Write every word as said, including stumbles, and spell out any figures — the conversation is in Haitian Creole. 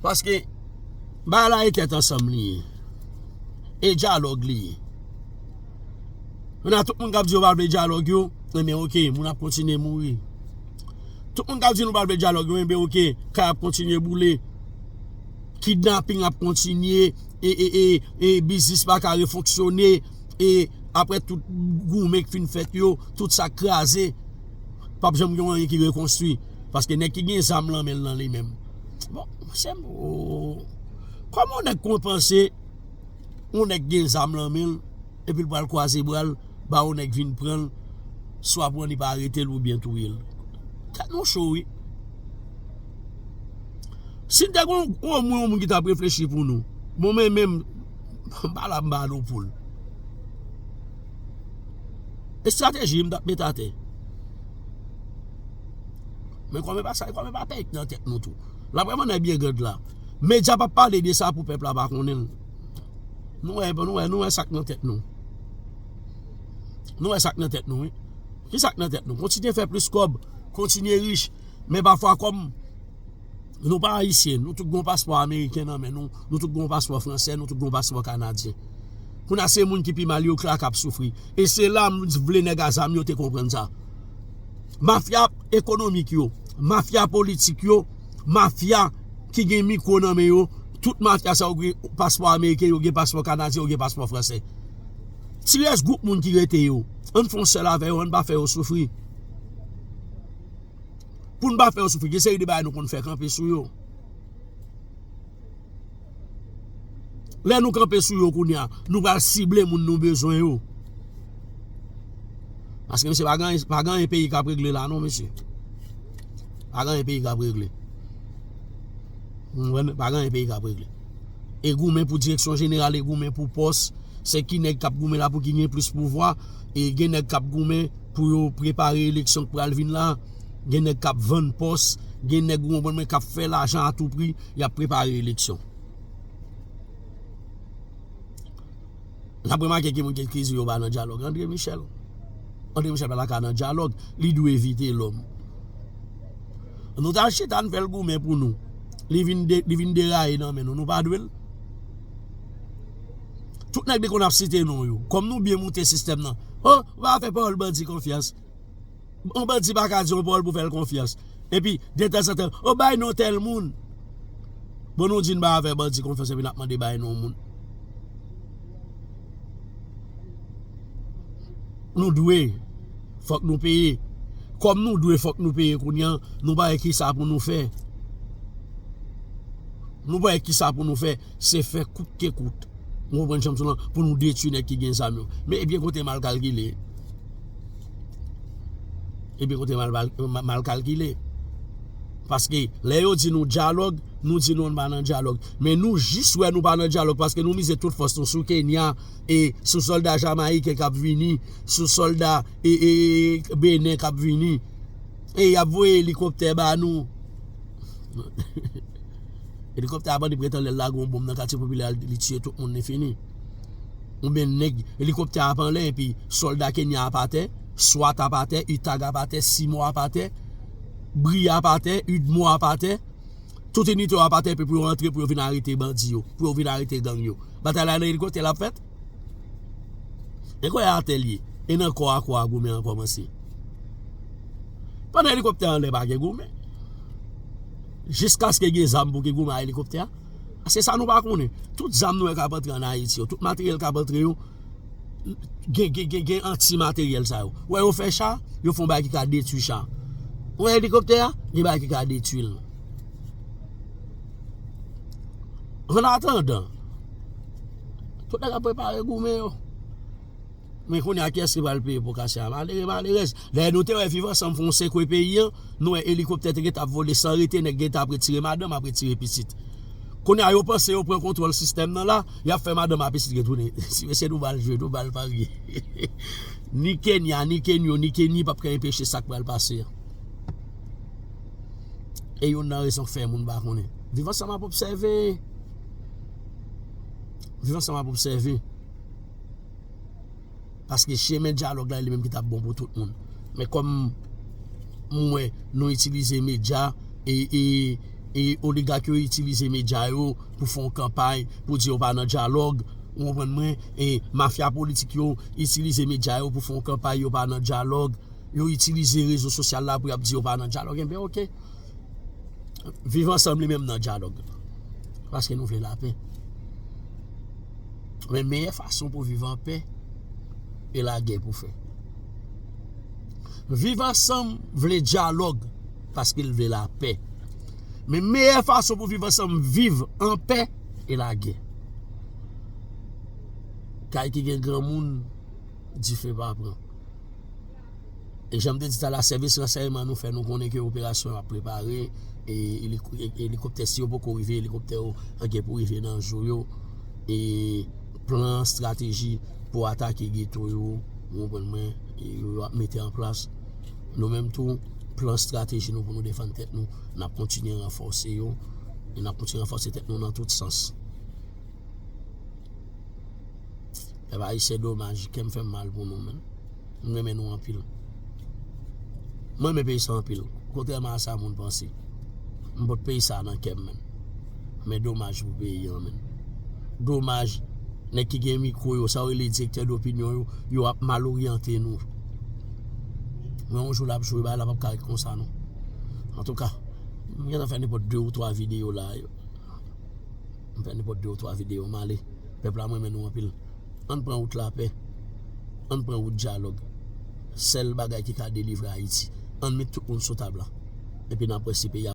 Paske bagay la e tèt ansanm li ye. E dyalòg li ye. Kounye a, tout moun k ap di yo pa vle dyalòg yo, enben, oke, moun ap kontinye mouri. Tout moun k ap di nou pa vle dyalòg yo, enben, oke, kay ap kontinye boule. Kidnaping ap kontinye, e, e, e, e biznis pa ka refonksyone, e apre tout goumen k fin fèt yo, tout sa kraze, p ap janm gen anyen ki rekonstwi. Paske nèg ki gen zam nan men l nan li menm. Bon, se, o, kòman yon nèg konn panse yon nèg gen zam nan men l, epi l pral kwaze bra l, ba yon nèg vin pran l, swa pran li pa arete l oubyen touye l. Tèt nou cho, wi. Si n te gen yon, yon moun, yon moun ki t ap reflechi pou nou, bon, men menm, m pa la, m pa nou poul. Estrateji m t ap met atè. Men kòm e pa sa, kòm e pa pèk nan tèt nou tou. L ap wè mannè byen grande la. Medya p ap pale de sa pou pèp la pa konnen l. Nou wè, nou wè, nou wè sa k nan tèt nou. Nou wè sa k nan tèt nou, wi. Ki sa k nan tèt nou? Kontinye fè plis kòb, kontinye rich. Men pafwa kòm nou pa ayisyen, nou tout gon paspò ameriken nan men nou, nou tout gon paspò fransè, nou tout gon paspò kanadyen. Kounye a se moun ki pi mal yo k la k ap soufri. E se la m vle nèg a zam yo te konprann sa. Mafya ekonomik yo, mafya politik yo, mafya ki gen mikwo nan men yo, tout mafya sa yo gen paspò ameriken, yo gen paspò kanadyen, yo gen paspò fransè. Ti rès gwoup moun ki rete yo, ann fè yon sèl avè yo, ann pa fè yo soufri. Pou n pa fè yo soufri, gen seri de bagay nou konn fè kanpe sou yo. Lè nou kanpe sou yo kounye a, nou pral sible moun nou bezwen yo. Paske, mesye, pa gen, pa gen anyen peyi k ap regle la, non, mesye. Pa gen anyen peyi k ap regle. Ou konprann? Pa gen anyen peyi k ap regle. E goumen pou direksyon jeneral, e goumen pou pòs, se ki nèg k ap goumen la pou ki gen plis pouvwa, e gen nèg k ap goumen pou yo prepare eleksyon k pral vin la, gen nèg k ap vann pòs, gen nèg, ou konprann mwen, k ap fè lajan a tou pri, y ap prepare eleksyon. N ap remake ki moun ki, ki di yo pa nan dyalòg. André Michel. André Michel pa ta ka nan dyalòg. Li dwe evite lòm. Nou t al chita, n fè l goumen pou nou. Li vin de, li vin deraye nan men nou. Nou pa dwe l. Tout nèg li konn ap site non yo. Kòm nou byen moute sistèm nan. O, ou pa fè pawòl bandi konfyans. Yon bandi pa ka di yon pawòl pou fè l konfyans. Epi, detanzantan, o, bay non tèl moun. Bon, nou di n pa fè bandi konfyans, epi n ap mande bay non moun. Nou dwe, fòk nou peye. Kòm nou dwe, fòk nou peye kounye a, nou pa wè kisa pou nou fè. Nou pa wè kisa pou nou fè, se fè kout ke kout. Ou konprann jan m di w lan, pou nou detwi nèg ki gen zam yo. Men ebyen kote mal kalkile. Ebyen kote mal, mal, mal kalkile. Paske lè yo di nou dyalòg, nou di nou n pa nan dyalòg. Men nou jis wè nou pa nan dyalòg paske nou mize tout fòs nou sou Kenya, e sou sòlda jamayiken k ap vini, sou sòlda, e, e, e, Benen k ap vini. E y ap voye elikoptè ba nou. Elikoptè a bandi pretan lè l lage yon bonm nan katye popilè a, li tiye tout moun, li fini. Oubyen nèg, elikoptè a ap anlè, epi sòlda Kenya ap atè, swat ap atè, utag ap atè, simo ap atè, bri ap atè, udmo ap atè. Tout inite yo ap atè, epi pou yo antre, pou yo vin arete bandi yo, pou yo vin arete gang yo. Batay la nan elikoptè l ap fèt. E kwè atè l ye. E nan kò a kò a goumen an kòmanse. Pandan elikoptè a anlè pa gen goumen. Jiskaske gen zam pou gen goumen a elikoptè a. Se sa nou pa konnen. Tout zam nou wè k ap antre ann Ayiti yo, tout materyèl k ap antre yo, gen, gen, gen, gen anti materyèl sa yo. Wè yo fè cha, yo fè yon bagay ki ka detwi cha. Wè elikoptè a, gen bagay ki ka detwi l. Annatandan, tout nèg ap prepare goumen yo. Men kounye a, kiyès ki pral peye pou kase a? Malere, malerèz. Dayè, nou te wè Viv Ansanm fè yon sekwe peyi an, nou wè elikoptè te gentan ap vole san rete, nèg gentan ap retire madanm, ap retire pitit. Kounye a, yo panse yo pran kontwòl sistèm nan la, y ap fè madanm ak pitit retounen. Si mesye nou bal jwe, nou bal parye. Ni Kenya, ni Kenyo, ni Keni p ap ka enpeche sa k pral pase an. E youn nan rezon k fè moun pa konnen. Viv Ansanm ap obsève. Viv Ansanm ap obsève. Paske chemen dyalòg la, li menm ki t ap bon pou tout moun. Men kòm m wè nou itilize medya e, e e oligak yo itilize medya yo pou fè yon kanpay, pou di yo pa nan dyalòg, ou konprann mwen, e mafya politik yo itilize medya yo pou fè yon kanpay, yo pa nan dyalòg, yo itilize rezo sosyal la pou y ap di yo pa nan dyalòg, enben oke. Viv ansanm li menm nan dyalòg. Paske nou vle lapè. Men meyè fason pou viv anpè, e lagè pou fè. Viv ansanm vle dyalòg, paske l vle lapè. Men meyè fason pou viv ansanm, viv anpè, e lagè. Kay ki gen granmoun, dife pa pran. E jan m te di talè a, sèvis ransèyman nou fè nou konnen ke operasyon yo ap prepare, e elik-, e, elikoptè, si yo poko rive, elikoptè yo an gen pou rive nan jou yo, e plan estrateji pou atake geto yo, ou konprann mwen, e yo, yo ap mete an plas. Nou menm tou, plan estrateji nou pou nou defann tèt nou, n ap kontinye ranfòse yo, e n ap kontinye ranfòse tèt nou nan tout sans. Pèp ayisyen, domaj, kè m fè m mal pou nou, menn. M renmen nou anpil. Mwen renmen peyi sa anpil, kontrèman a sa moun panse. M pot peyi sa nan kè m, menn. Men domaj pou peyi an, menn. Domaj, nèg ki gen mikwo yo, sa yo rele direktè dopinyon yo, yo ap mal oryante nou. Men yon jou l ap jwe, bagay la p ap ka ret konsa, non. Antouka, m gentan fè nenpòt de ou twa videyo la. M fè nenpòt de ou twa videyo, m ale. Pèp la, m renmen nou anpil. Ann pran wout lapè. Ann pran wout dyalòg. Sèl bagay ki ka delivre Ayiti. Ann met tout moun sou tab la. Epi n ap wè si peyi a